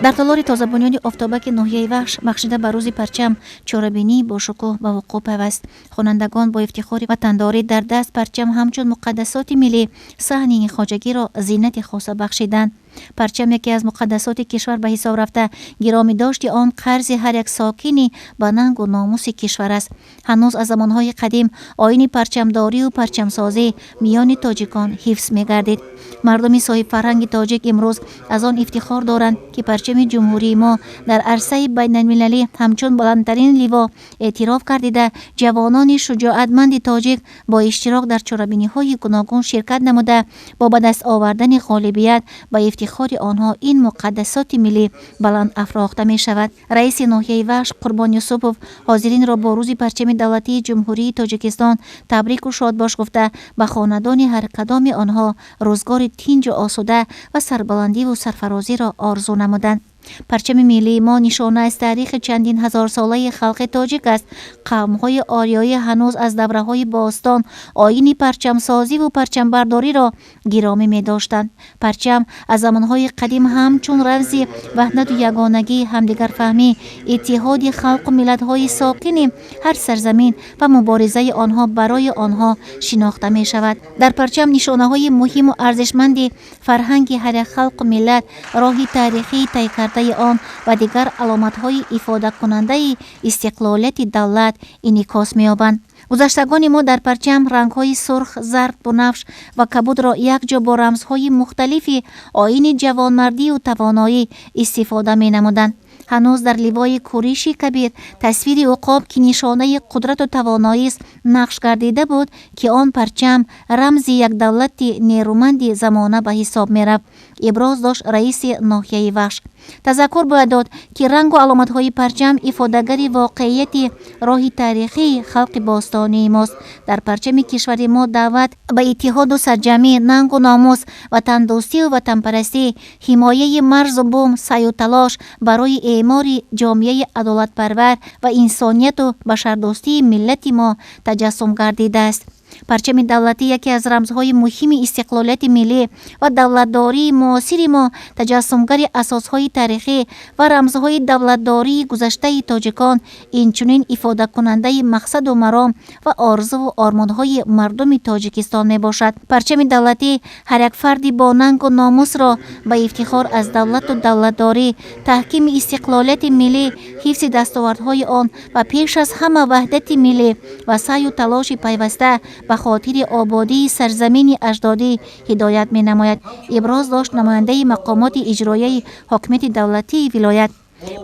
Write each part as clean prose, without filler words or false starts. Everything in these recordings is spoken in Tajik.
Дар толори тозабунёди Офтобаки ноҳияи Вахш бахшида ба Рӯзи парчам чорабинии бошукӯҳ ба вуқӯъ пайваст. Хонандагон бо ифтихори ватандорӣ дар даст парчам ҳамчун муқаддасоти миллӣ саҳни ин хоҷагиро зинати хоса бахшиданд. Парчам яке аз муқаддасоти кишвар ба ҳисоб рафта, гиромӣ дошти он қарзи ҳар як сокини ба нангу номуси кишвар аст. Ҳанӯз аз замонҳои қадим оини парчамдорию парчамсозӣ миёни тоҷикон ҳифз мегардид. Мардуми соҳибфарҳанги тоҷик имрӯз аз он ифтихор доранд, ки парчами ҷумҳурии мо дар арсаи байналмилалӣ ҳамчун баландтарин ливо эътироф гардида, ҷавонони шуҷоатманди тоҷик бо иштирок дар чорабиниҳои гуногун ширкат намуда, бо ба даст овардани ғолибият ба ифтихори онҳо ин муқаддасоти миллӣ баланд афрохта мешавад. Раиси ноҳияи Вахш Қурбон Юсупов ҳозиринро бо Рӯзи парчами давлатии Ҷумҳурии Тоҷикистон табрику шодбош гуфта, ба хонадони ҳар кадоми онҳо рӯзгори тинҷу осуда ва сарбаландиву сарфарозиро орзу намуданд. Парчами миллии мо нишона аз таърихи чандин ҳазорсолаи халқи тоҷик аст. Қавмҳои ориёӣ ҳанӯз аз давраҳои бостон оини парчамсозиву парчамбардориро гиромӣ медоштанд. Парчам аз замонҳои қадим ҳамчун рамзи ваҳдату ягонагӣ, ҳамдигарфаҳмӣ, иттиҳоди халқу миллатҳои сокини ҳар сарзамин ва муборизаи онҳо барои онҳо шинохта мешавад. Дар парчам нишонаҳои муҳиму арзишманди фарҳанги ҳар як халқу миллат, роҳи таърихии тай кардаи он ва дигар аломатҳои ифодакунандаи истиқлолияти давлат инъикос меёбанд. Гузаштагони мо дар парчам рангҳои сурх, зард, бунафш ва кабудро якҷо бо рамзҳои мухталифи оини ҷавонмардию тавоноӣ истифода менамуданд. Ҳанӯз дар ливои Куриши Кабир тасвири уқоб, ки нишонаи қудрату тавоноист, нақш гардида буд, ки он парчам рамзи як давлати нерӯманди замона ба ҳисоб мерафт, иброз дошт раиси ноҳияи Вахш. Тазаккур бояд дод, ки рангу аломатҳои парчам ифодагари воқеияти роҳи таърихии халқи бостонии мост. Дар парчами кишвари мо даъват ба иттиҳоду сарҷамӣ, нангу номус, ватандӯстию ватанпарастӣ, ҳимояи марзу бум, саъю талош барои эъмори ҷомеаи адолатпарвар ва инсонияту башардӯстии миллати мо таҷассум гардидааст. Парчами давлатӣ яке аз рамзҳои муҳими истиқлолияти миллӣ ва давлатдории муосири мо, таҷассумгари асосҳои таърихӣ ва рамзҳои давлатдории гузаштаи тоҷикон, инчунин ифодакунандаи мақсаду маром ва орзуву ормонҳои мардуми Тоҷикистон мебошад. Парчами давлатӣ ҳар як фарди бо нангу номусро ба ифтихор аз давлату давлатдорӣ, таҳкими истиқлолияти миллӣ, ҳифзи дастовардҳои он ва пеш аз ҳама ваҳдати миллӣ ва саъю талоши пайваста ба хотири ободии сарзамини аҷдодӣ ҳидоят менамояд, иброз дошт намояндаи мақомоти иҷроияи ҳокимияти давлатии вилоят.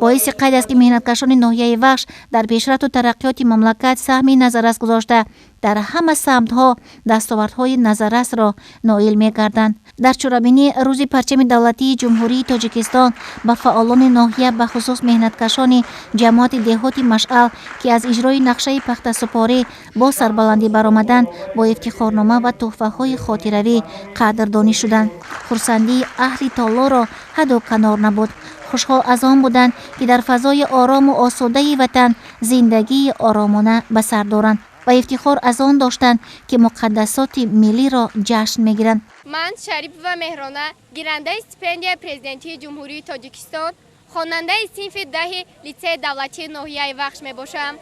Боиси қайд аст, ки меҳнаткашони ноҳияи Вахш дар пешрафту тараққиёти мамлакат саҳми назаррас гузошта, дар ҳама самтҳо дастовардҳои назаррасро ноил мегарданд. Дар чорабинӣ Рӯзи парчами давлатии Ҷумҳурии Тоҷикистон ба фаъолони ноҳия, бахусус меҳнаткашони ҷамоати деҳоти Машъал, ки аз иҷрои нақшаи пахтасупорӣ бо сарбаландӣ баромаданд, бо ифтихорнома ва тӯҳфаҳои хотиравӣ қадрдонӣ шуданд. Хурсандии аҳли толорро ҳадду канор набуд. Хушҳол аз он буданд, ки дар фазои орому осудаи ватан зиндагии оромона ба сар доранд ва ифтихор аз он доштанд, ки муқаддасоти миллиро ҷашн мегиранд. Ман, Шарипова Меҳрона, гирандаи стипендияи Президентии Ҷумҳурии Тоҷикистон, хонандаи синфи 10-и литсеи давлатии ноҳияи Вахш мебошам.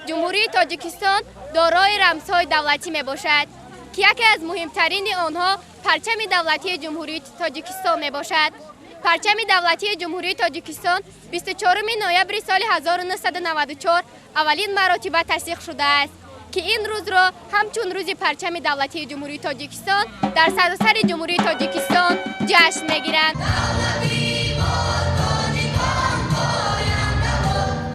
Ҷумҳурии Тоҷикистон дорои рамзҳои давлатӣ мебошад, ки яке аз муҳимтарини онҳо парчами давлатии Ҷумҳурии Тоҷикистон мебошад. Парчами давлатии Ҷумҳурии Тоҷикистон 24 ноябри соли 1994 аввалин маротиба тасдиқ шудааст, ки ин рӯзро ҳамчун Рӯзи парчами давлатии Ҷумҳурии Тоҷикистон дар саросари Ҷумҳурии Тоҷикистон ҷашн мегиранд.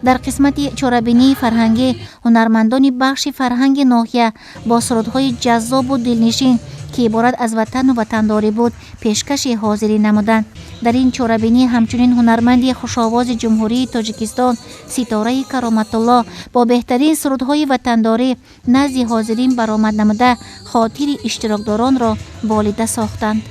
Дар қисмати чорабинии фарҳангӣ ҳунармандони бахши фарҳанги ноҳия бо сурудҳои ҷаззобу дилнишин, ки иборат аз ватану ватандорӣ буд, пешкаши ҳозирӣ намуданд. Дар ин чорабинӣ ҳамчунин ҳунарманди хушовози Ҷумҳурии Тоҷикистон Ситораи Кароматулло бо беҳтарин сурудҳои ватандорӣ назди ҳозирин баромад намуда, хотири иштирокдоронро болида сохтанд.